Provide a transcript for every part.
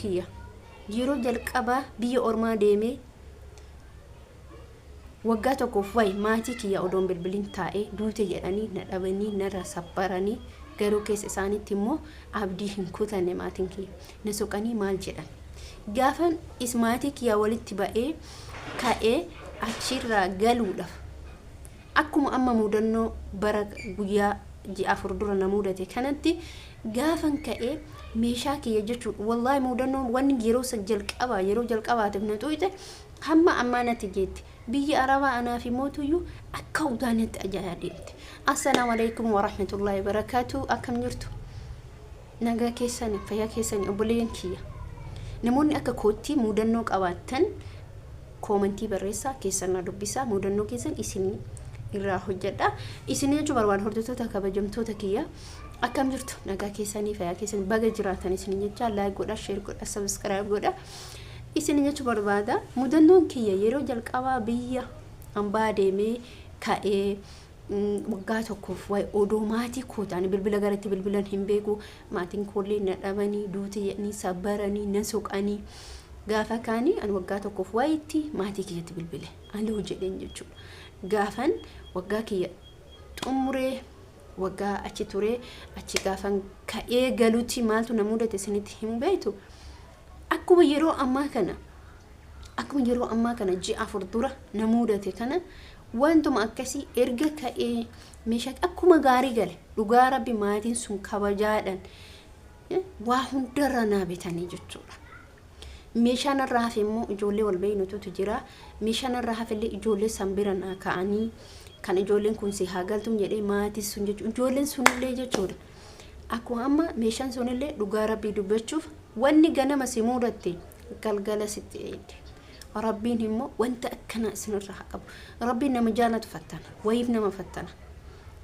kiyya yeroo jalqabaa biyya ormaa deemee waggaa tokkoof wayi maatii kiyya odoon bilbilin taa'ee duute jedhanii na dhabanii narra sabbaranii, garuu keessa isaaniitti immoo abdii hin kutanne. Maatiin kiyya na soqanii maal jedhan, gaafan is maatii kiyya walitti ba'ee ka'ee achirraa galuudhaaf, akkuma amma mudannoo bara guyyaa ji'a 4 dura na mudate kanatti, gaafan ka'ee meeshaa kiyya jechuudha. Wallaahi, mudannoo wanni yeroo san jalqabaa yeroo jalqabaatiif na xuyxe hamma ammaa natti geetti. Biyya arabaa anaaf mootuyyuu akka udaanatti ajaa'aa deemte. Assalaamu alaikum warahmatullaahi wabarakaatu. Akkam jirtu? Nagaa keessani? Fayyaa keessani? Obboleeyyan kiyya, namoonni akka kootti mudannoo qabaattan koomantii barreessaa, keessan na dubbisaa, mudannoo keessan isin irraa hojjedha isin jechuu barbaada. Hordoftoota kabajamtoota kiyya, akkam jirtu? Nagaa keessanii? Fayyaa keessanii? Baga jiraatan isin jecha. Like godha, share godha, subscribe godha isin jechuu barbaada. Mudannoon kiyya yeroo jalqabaa biyya hambaa deemee ka'ee waggaa tokkoof wayi odoo maatii koo ta'anii bilbila garatti bilbilan hin beeku. Maatiin koollee na dhabanii duute jedhanii sabbaranii na soqanii. Gaafa kaanii ani waggaa tokkoof wayitti maatii kiyyatti bilbile aloo jedheen jechuudha. Gaafan waggaa kiyya xumuree, waggaa achi turee, achi gaafan ka'ee galutti maaltu na mudate isinitti himu beektu? Akkuma yeroo ammaa kana ji'a 4 dura na mudate kana, wantuma akkasii. Erga ka'ee meeshaa akkuma gaarii gale, dhugaa rabbi, maatiin sun kabajaadhaan waa hundarra naa bitanii jechuudha. Meeshaan irraa hafe immoo ijoollee wal beeynututu jira. Meeshaan irraa hafe illee ijoollee san bira naa ka'anii, kan ijoolleen kun si haa galtuun jedhee maatii sun jechuudha. Ijoolleen sunillee jechuudha. Akkuma amma meeshaan sunillee, dhugaa rabbii dubbachuuf, wanni ganama si mudatte galgala sitti eegde. Rabbiin immoo wanta akkanaa isinirraa haa qabu. Rabbiin nama jaalatu fattana. Wayiif nama fattana.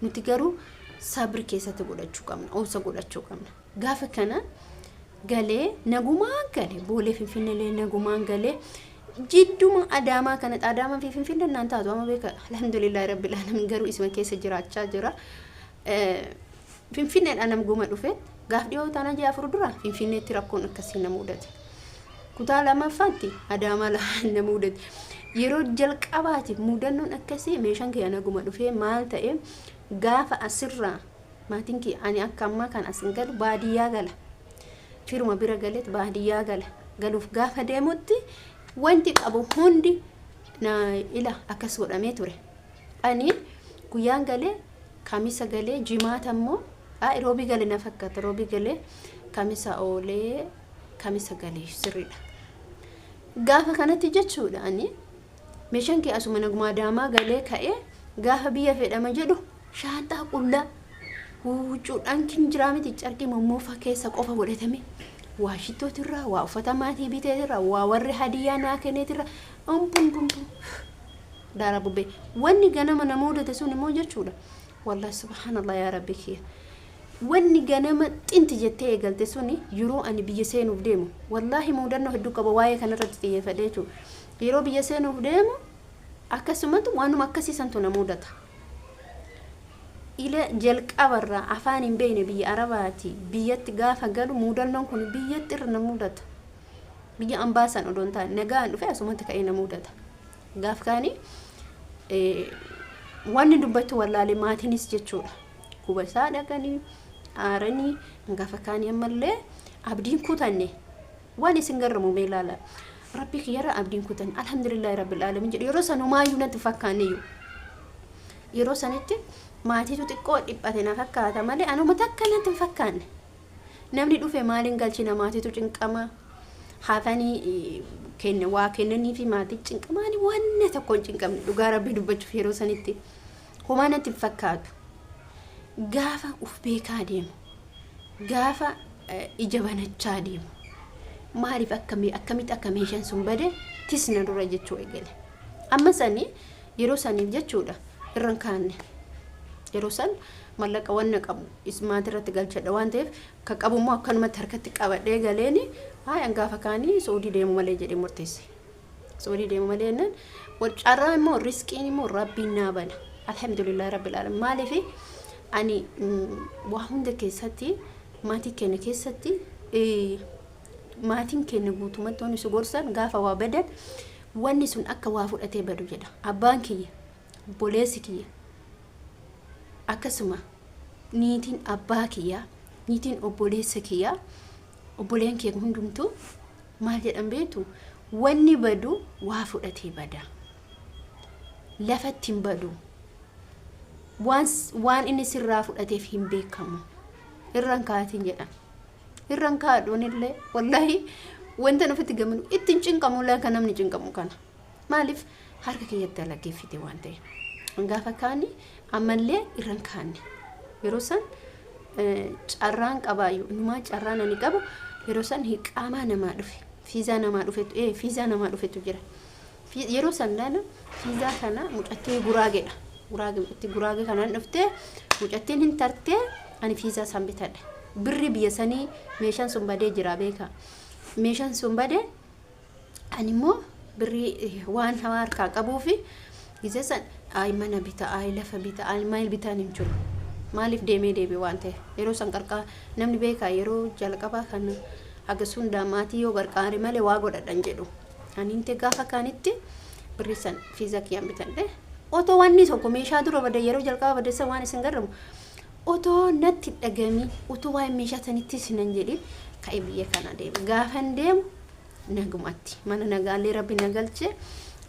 Nuti garuu sabri keessatti godhachuu qabna. Obsa godhachuu qabna. Gaafa kana galee nagumaan gale. Boolee Finfinneelee nagumaan galee, jidduma Adaamaa kana, Adaamaa fi Finfinnee naan taatu amma beeka, alhamdulillahi rabbil alamin, garuu isuma keessa jiraachaa jira. Finfinneedhaan naguma dhufe. Gaaf dhiyoo taana ji'a 4 dura Finfinneetti rakkoon akkasii na mudate. Kutaa lamaffaatti Adaamaa na mudate. Yeroo jalqabaatiif mudannoon akkasii, meeshaan kiyya naguma dhufee maal ta'e, gaafa asirraa maatiin kiyya, ani akka ammaa kan asin galu baadiyyaa gala. Firuma bira galeet baadiyyaa gala. Galuuf gaafa deemutti wanti qabu hundi na ila akkas godhamee ture. Ani guyyaan galee Kamisa galee, Jimaata immoo Roobii galee na fakkaata. Roobii galee, Kamisa oolee, Kamisa galee, sirriidha. Gaafa kanatti jechuudha, ani meeshaan kee asuma naguma Adaamaa galee ka'ee gaafa biyya fedhama jedhu, shaanxaa qullaa, huccuudhaan kin jiraa miti, carqii mommoofaa keessa qofa godhatame, waa shittootirraa, waa uffata maatii biteetirraa, waa warri hadiyyaa naa kenneetirraa umpum pum daara bubbee. Wanni ganama na mudate sun immoo jechuudha, wallahi, subhaanallah, yaa rabbi kiyya, wanni ganama xinti jettee eegalte suni yeroo ani biyya seenuuf deemu, wallaahi, mudannoo hedduu qaba waa'ee kanarratti xiyyeeffadhe jechuudha. Yeroo biyya seenuuf deemu akkasumatu waanuma akkasii santu na mudata. Ila jalqabarraa afaan hin beekne biyya arabaati biyyatti gaafa galu mudannoon kun biyyatti irra na mudata. Biyya ambaa san odoo hin taane, nagaan dhufe asumatti ka'ee na mudata. Gaaf kaanii wanni dubbachuu wallaalee, maatiinis jechuudha. Quba isaa dhaqanii aaranii. Gaafa kaanii ammallee abdiin kutanne. Waan isin garramu mee ilaala. Rabbi kiyyarra abdiin kutanne, alhamdulillahi rabbil alamin jedhu. Yeroo san homaayyuu natti fakkaanneyyuu. Yeroo sanitti maatiitu xiqqoo dhiphate na fakkaata malee anuma takka natti hin fakkaanne. Namni dhufe maaliin galchina, maatiitu cinqama. Hafanii kenne waa kennanii fi maatii cinqamaanii wanna tokko hin cinqamne. Dhugaa rabbii dubbachuuf, yeroo sanitti homaa natti hin fakkaatu. Gaafa uf beekaa deemu, gaafa ija banachaa deemu, maaliif akkamitti akka meeshaan sun bade tisna dura jechuu eegale. Amma sanii yeroo saniif jechuudha irra hin kaanne. Yeroo san mallaqa wanna qabu maatii irratti galchadha waan ta'eef, kan qabu immoo akkanumatti harkatti qabadhee galeeni, hayi, gaafa kaanii Suudii deemu malee jedhee murteesse. Suudii deemu malee jennaan, carraa immoo riskiin immoo rabbiin naa bana. Alhamdulillah rabbil alamin. Maaliif, ani waa hunda keessatti maatii keenya keessatti Maatiin keenya guutumatti wanni si gorsan gaafa waa badan wanni sun akka waa fudhatee badu jedha. Abbaan kiyya, obboleessi kiyya, akkasuma niitiin abbaa kiyyaa, niitiin obboleessa kiyyaa, obboleen kiyya hundumtuu maal jedhan beektu? Wanni badu waa fudhatee bada. Lafatti hin badu. Waan inni sirraa fudhateef hin beekamu. Irra hin kaatin jedhan. Irra hin kaadhuun illee wallaahi wanta ofitti gammadu itti hin cinqamu illee akka namni cinqamu kana. Maaliif harka kiyyatti dalagee fide waan ta'eef. Gaafa kaani ammallee irra hin kaanne. Yeroo san carraan qabaayyuu inumaa carraan ani qabu yeroo san hiqaamaa namaa dhufe. Fiizaa namaa dhufetu fiizaa namaa dhufetu jira. Yeroo san laala fiizaa kana mucattii guraageedha. Guraage mucattii guraagee kanaan dhuftee mucattiin hin tartee ani fiizaa san bitadhe. Birri biyya sanii meeshaan sun badee jira beekaa. Meeshaan sun badee ani immoo birrii waan hawaa harkaa qabuufi gizee san ayi mana bita ayi lafa bita ayi maal bitaan hin jiru. Maaliif deemee deebi'e waan ta'eef yeroo san qarqaa namni beekaa yeroo jalqabaa kan haga sun maatii yoo qarqaare malee waa godhadhan jedhu. Ani inte gaafa kaanitti birrii san fiizaa kiyyaan bitadhe. Otoo wanni tokko meeshaa dura bade yeroo jalqaba bade san waan isin garramu otoo natti dhagami otoo waa'ee meeshaa sanittis nan jedhin ka'ee biyya kana deeme. Gaafan deemu nagumatti mana nagaallee rabbi na galche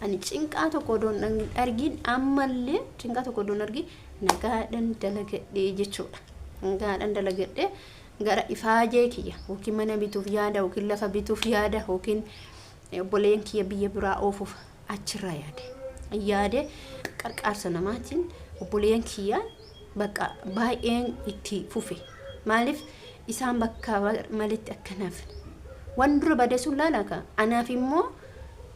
ani cinqaa tokko odoo hin argin ammallee cinqaa tokko odoo hin argin nagaadhaan dalagadhee jechuudha. Nagaadhaan dalagadhee gara ifaajee kiyya yookiin mana bituuf yaada yookiin lafa bituuf yaada yookiin obboleen kiyya biyya biraa oofuuf achirraa yaade. Yaade qarqaarsa namaatiin obboleen kiyya bakka baay'een itti fufe. Maaliif isaan bakka malitti akkanaaf waan dura bade sun laala ka anaaf immoo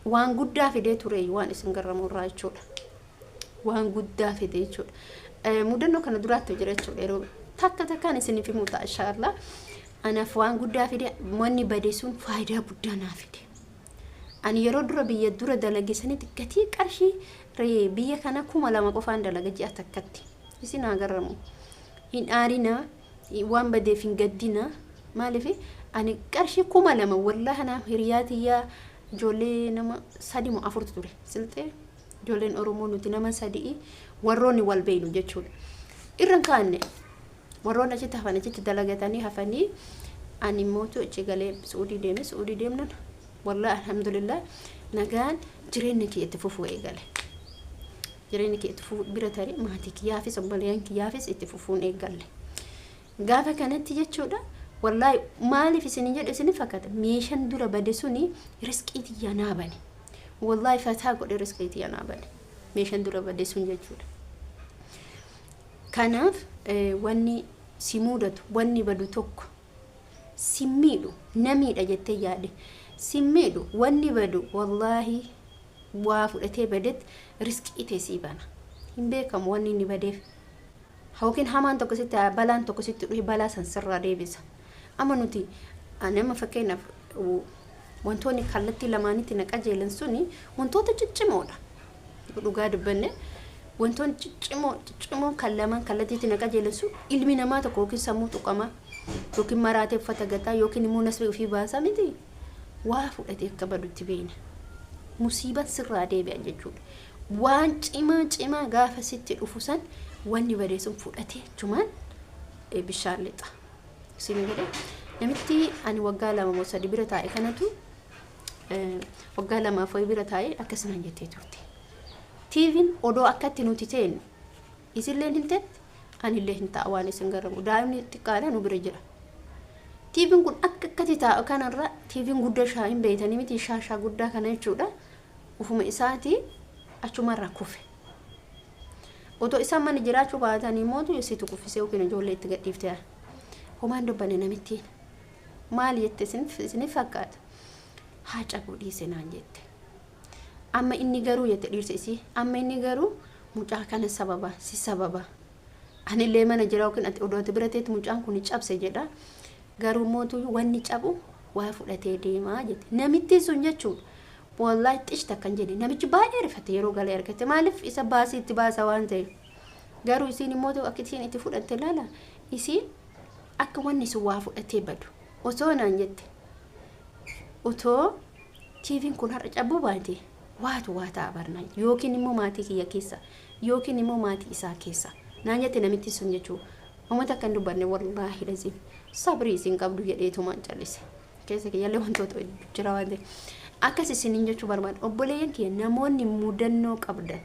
waan guddaa fidee ture waan isin garramu irraa jechuudha. Waan guddaa fide jechuudha. Mudannoo kana duraatti jira jechuudha yeroo takka takkaan isiniif himu ta'a inshaallah. Anaaf waan guddaa fide wanni bade sun faayidaa guddaa naa fide. Ani yeroo dura biyya dura dalage sanitti gatii qarshii biyya kana 2000 qofaan dalaga ji'a takkatti. Isin haa garramu. Hin aarinaa waan badeef hin gaddinaa. Maaliif ani qarshii 2000 wallaahi anaaf hiriyaa tiyyaa ijoollee nama sadi moo afurtu ture. Silxee ijoolleen Oromoo nuti nama sadi'i warroonni wal beeynu jechuudha. Irra hin kaanne warroonni achitti hafan achitti dalagatanii hafanii ani immootu achi galee Su'uudii deeme. Su'uudii deemnan wallaahi alhamdulillah nagaan jireenya kiyya itti fufuu eegale. Jireenya kiyya itti fufuu bira tarii maatii kiyyaafis obboleeyyan kiyyaafis itti fufuun eegalle. Gaafa kanatti jechuudha wallaahi maaliif isin jedhu isin fakkaata meeshaan dura bade suni riskii tiyya naa bane. Wallaahi fataa godhe riskii tiyya naa bane. Meeshaan dura bade sun jechuudha. Kanaaf wanni si mudatu wanni badu tokko si miidhu na miidha jettee yaade si miidhu wanni badu wallaahi waa fudhatee badetti riskii tee sii bana. Hin beekamu wanni inni badeef. Yookiin hamaan tokko sitti balaan tokko sitti dhufe balaa san sirraa deebisa. Amma nuti ani amma fakkeenyaaf wantoonni kallattii lamaanitti na qajeelan suni wantoota ciccimoodha. Dhugaa dubbanne wantoonni ciccimoo ciccimoo kan lamaan kallattiitti na qajeelan sun ilmi namaa tokko yookiin sammuu tuqamaa yookiin maraatee uffata gataa yookiin immoo nasbii ofii baasaa miti waa fudhatee akka badutti beekna. Musiiban sirraa deebi'an jechuudha. Waan cimaa cimaa gaafa sitti dhufu san wanni badee sun fudhatee achumaan bishaan lixa. Isin godhe namitti ani waggaa 2 moo 3 bira taa'e kanatu waggaa lamaaf wayii bira taa'e akkasumaan jettee turte. TV'n odoo akkatti nuti teenyu isilleen hin tetti anillee hin ta'a waan isin garramu daa'imni xiqqaadha nu bira jira. TV'n kun akka akkatti taa'u kanarra TV'n guddaa shaa hin beeytanii miti shaashaa guddaa kana jechuudha. Ufuma isaatii achumarraa kufe. Otoo isaan mana jiraachuu baatanii mootu isitu kuffisee yookiin ijoollee itti gadhiiftee homaan dubbanne namittiin. Maal jette isiniif fakkaata? Haa cabuu dhiise naan jette. Amma inni garuu jette dhiirsi isii amma inni garuu mucaa kana sababa si sababa. Anillee mana jira yookiin ati odoo ati bira teetu mucaan kun cabse jedha. Garuu mootu wanni cabu waa fudhatee deemaa jette. Namittiin sun jechuudha. Wallaahi xish takka hin jenne. Namichi baay'ee rifate yeroo galee argate. Maaliif isa baasii itti baasa waan ta'eef. Garuu isiin immoo akka isiin itti fudhatte laala. Isiin akka wanni sun waa fudhatee badu. Osoo naan jette. Otoo TV'n kun har'a cabuu baate waatu waa ta'a barnaan yookiin immoo maatii kiyya keessa yookiin immoo maatii isaa keessa naan jette namitti sun jechuu. Uummata akka hin dubbanne, wallaahi laziim sabrii isin qabdu jedheetumaan callise. Keessa kiyyallee wantoota hedduu jira waan ta'eef. Akkas isiniin jechuu barbaada. Obboleeyyan kiyya, namoonni mudannoo qabdan,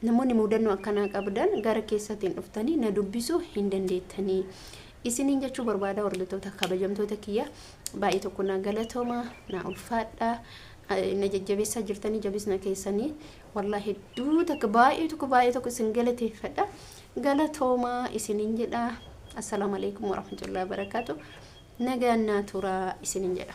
namoonni mudannoo akkanaa qabdan, gara keessatiin dhuftanii na dubbisuu hin dandeettanii. Isiniin jechuu barbaada. Hordoftoota kabajamtoota kiyya, baay'ee tokko na galatooma, na ulfaadha. Na jajjabeessaa jirtanii, jabisna keessanii wallaahi hedduu takka baay'ee tokko baay'ee tokko isin galateeffadha. Galatoomaa isiniin jedha. Assalaamu alaikum warahmatullahi wabarakaatu. Nagaan naa turaa isiniin jedha.